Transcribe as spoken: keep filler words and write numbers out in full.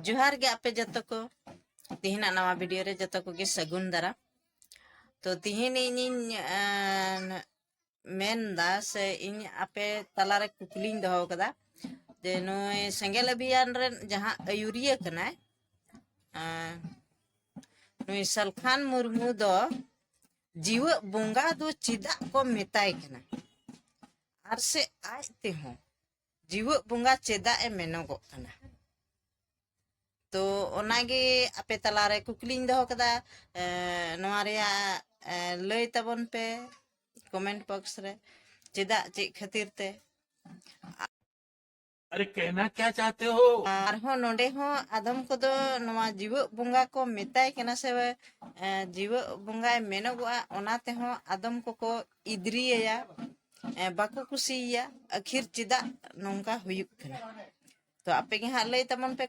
ᱡᱚᱦᱟᱨ ᱜᱮ ᱟᱯᱮ ᱡᱚᱛᱚ ᱠᱚ᱾ ᱛᱤᱦᱤᱧᱟᱜ ᱱᱟᱣᱟ ᱵᱷᱤᱰᱤᱭᱳ ᱨᱮ ᱡᱚᱛᱚ ᱠᱚᱜᱮ ᱥᱟᱹᱜᱩᱱ ᱫᱟᱨᱟᱢ᱾ ᱛᱚ ᱛᱤᱦᱤᱧ ᱤᱧᱤᱧ ᱮᱸ, ᱢᱮᱱᱫᱟ ᱥᱮ ᱤᱧ ᱟᱯᱮ ᱛᱟᱞᱟᱨᱮ ᱠᱩᱠᱞᱤᱧ ᱫᱚᱦᱚ ᱠᱟᱫᱟ ᱡᱮ ᱱᱩᱭ ᱥᱮᱸᱜᱮᱞ ᱚᱵᱷᱤᱭᱟᱱ ᱨᱮᱱ ᱡᱟᱦᱟᱸ ᱟᱹᱭᱩᱨᱤᱭᱟᱹ ᱠᱟᱱᱟᱭ, ᱮᱸ, ᱱᱩᱭ ᱥᱟᱞᱠᱷᱟᱱ ᱢᱩᱨᱢᱩ ᱫᱚ ᱡᱤᱣᱮᱫ ᱵᱚᱸᱜᱟ ᱫᱚ ᱪᱮᱫᱟᱜ ᱠᱚ ᱢᱮᱛᱟᱭ ᱠᱟᱱᱟ? ᱟᱨ ᱥᱮ ᱟᱡ ᱛᱮᱦᱚᱸ ᱡᱤᱣᱮᱫ ᱵᱚᱸᱜᱟ ᱪᱮᱫᱟᱜ ᱮ ᱢᱮᱱᱚᱜᱚᱜ ᱠᱟᱱᱟ? ᱛᱚ ᱚᱱᱟᱜᱮ ᱟᱯᱮ ᱛᱟᱞᱟᱨᱮ ᱠᱩᱠᱞᱤᱧ ᱫᱚᱦᱚ ᱠᱟᱫᱟ᱾ ᱮ, ᱱᱚᱣᱟ ᱨᱮᱭᱟᱜ, ᱮ, ᱞᱟᱹᱭ ᱛᱟᱵᱚᱱ ᱯᱮ ᱠᱚᱢᱮᱱᱴ ᱵᱚᱠᱥ ᱨᱮ, ᱪᱮᱫᱟᱜ, ᱪᱮᱫ ᱠᱷᱟᱹᱛᱤᱨ ᱛᱮ? अरे कहना क्या चाहते हो? ᱟᱨᱦᱚᱸ ᱱᱚᱰᱮ ᱦᱚᱸ ᱟᱫᱚᱢ ᱠᱚᱫᱚ ᱱᱚᱣᱟ ᱡᱤᱣᱮᱫ ᱵᱚᱸᱜᱟ ᱠᱚ ᱢᱮᱛᱟᱭ ᱠᱟᱱᱟ ᱥᱮ, ᱮ, ᱡᱤᱣᱮᱫ ᱵᱚᱸᱜᱟᱭ ᱢᱮᱱᱚᱜᱚᱜᱼᱟ, ᱚᱱᱟ ᱛᱮᱦᱚᱸ ᱟᱫᱚᱢ ᱠᱚᱠᱚ ᱤᱫᱽᱨᱤᱭᱟᱭᱟ, ᱮ, ᱵᱟᱠᱚ ᱠᱩᱥᱤᱭᱟᱭᱟ᱾ ᱟᱹᱠᱷᱤᱨ ᱪᱮᱫᱟᱜ ᱱᱚᱝᱠᱟ ᱦᱩᱭᱩᱜ ᱠᱟᱱᱟ? ᱛᱚ ᱟᱯᱮ ᱜᱮ ᱦᱟᱸᱜ ᱞᱟᱹᱭ ᱛᱟᱵᱚᱱ ᱯᱮ᱾